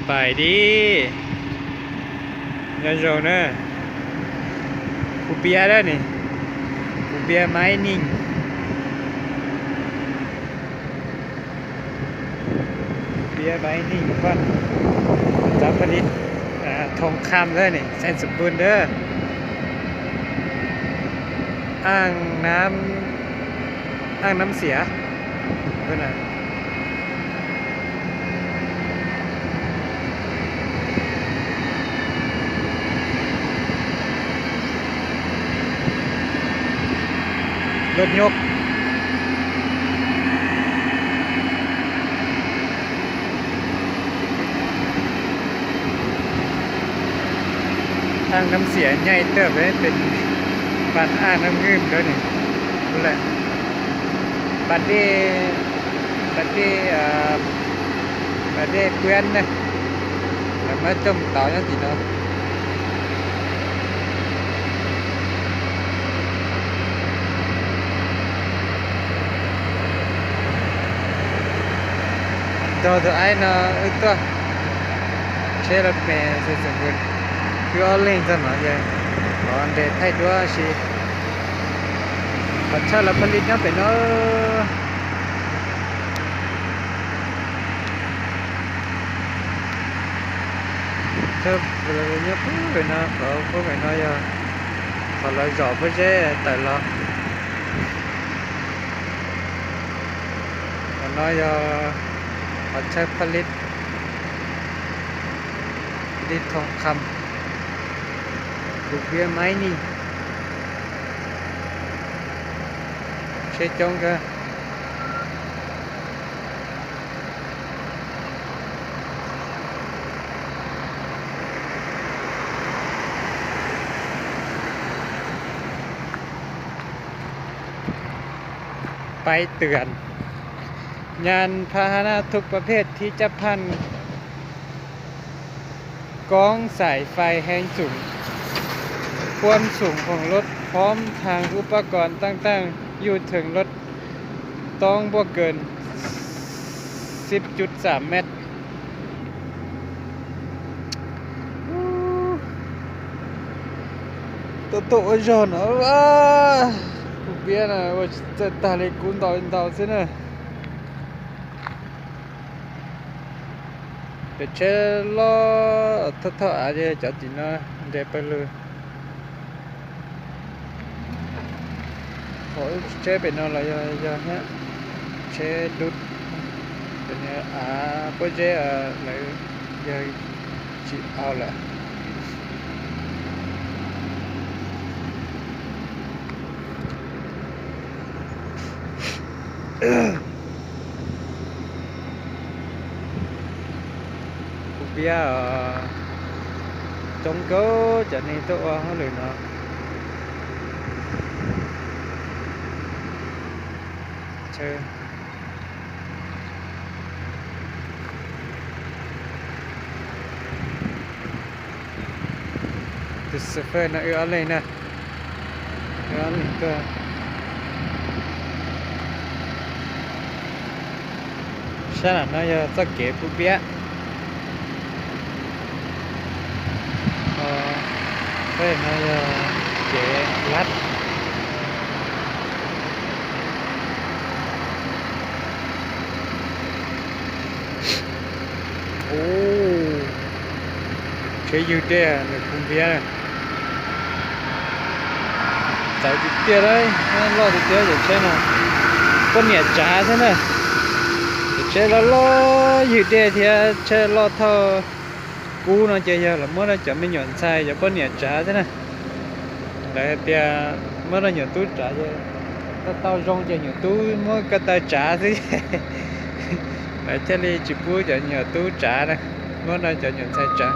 Pais di, nyob zoo na. Kuv piav dab ni, kuv piav maiv neeg, kuv piav maiv neeg paj, txav pha li thoo kham dab ni, xeeb xu pun dab. Aaj nam, aaj nam xiav. Lub nyuj, aaj nam xiav nyai tawm pem, pem pas aaj nam ngwj ntawd ni. Lawm, pas dej, pas dej, pas dej Kuab na, lawv muab coj mus tauv nyob tim no. Nrog tus aib no wb tuaj, tsheb lawv me xwb xwb, wb ob leeg txog no ces thov ntes thaij duab si. Qhov chaw lawv pha li nyob pem no. Chaw lawv nyob puag pem no, qhov puag pem no yog qhov lawv zom pob zeb tawm los. Qhov no yog qhov chaw pha li, li thoo kham, kuv piav maiv neeg, tsheb coob kawg. Pais tws, งานพาหนะทุกประเภทที่จับพัน Coob xais fais heev xoom, puam xoom khoom lub, phom thas ub pab koos taaj taaj, yuj theem lub, toob npuaj kees sib cuj xam mev. Tuaj tuaj ua zog no, kuv piav no ua tsis txawj tag li, kub ntau ntau xwb na. Cov tsheb loj thauj thauj av ces cov tim no nres pawg lug. Qhov tsheb pem no los yog, yog thiab, tsheb dub, cov av pob zeb lawv yog tsis au lawm. Kuv piav coob kawg cov neeg tuaj ua hauj lwm no. Tus xoffer no wb ob leeg na, wb ob leeg tuaj. Sab nram no yog txoj kev pub piab. Pem no yog kev lab. Tsheb ywg dej nws kuv npiab. Txawv tiag tiag lauj, loj tiag tiag cov tsheb no. Poj niam tsav thiab na. Cov tsheb loj loj ywg dej thiab tsheb loj thauj kub no ces yog lawv muab rau cov me nyuam ntxhais cov poj niam tsav thiab na. Lawv hais tias muab rau nyuam tub tsav ces tau tau zoo ces nyuam tub muab ko taw tsav xwb. Lawv thiaj li tsis pub cov nyuam tub tsav na, muab rau cov nyuam ntxhais tsav.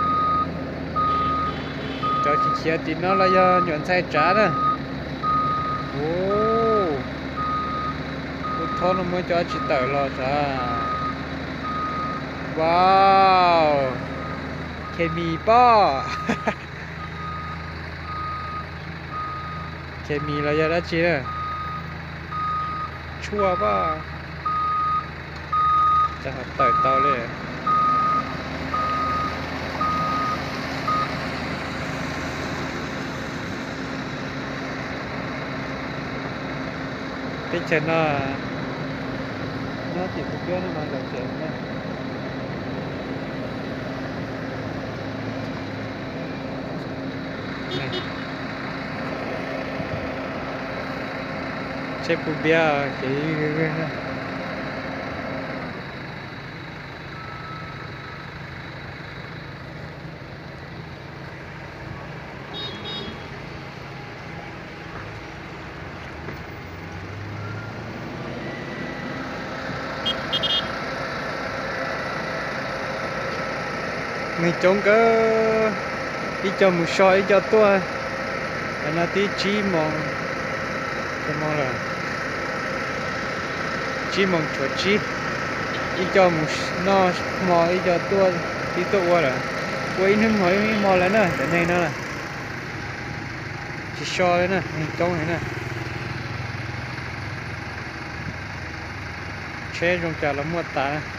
Cov khiav khiav tim no los yog nyuam ntxhais tsav na. Ub, ub thob no muab cov tsis tawm los tsav. Wow, khes mis poj. Khes mis los yog dab tsi na? Tshuaj poj. Tawm tau li. Teb chaws no nyob tim Phu Biab no mas lawv tsev na. Tsheb Phu Biab ces neeg coob kawg, ib co mus so ib co tuaj. Tam no twb tsib moos, tsib moos lawm, tsib moos tshuav tsib. Ib co mus noj hmo, ib co tuaj, twb tuaj ua lawm, ua ib hnub hmo ib hmo lawm na cov neeg no. Tsis so li na, neeg coob li na. Tsheb zoo cas los muaj tas.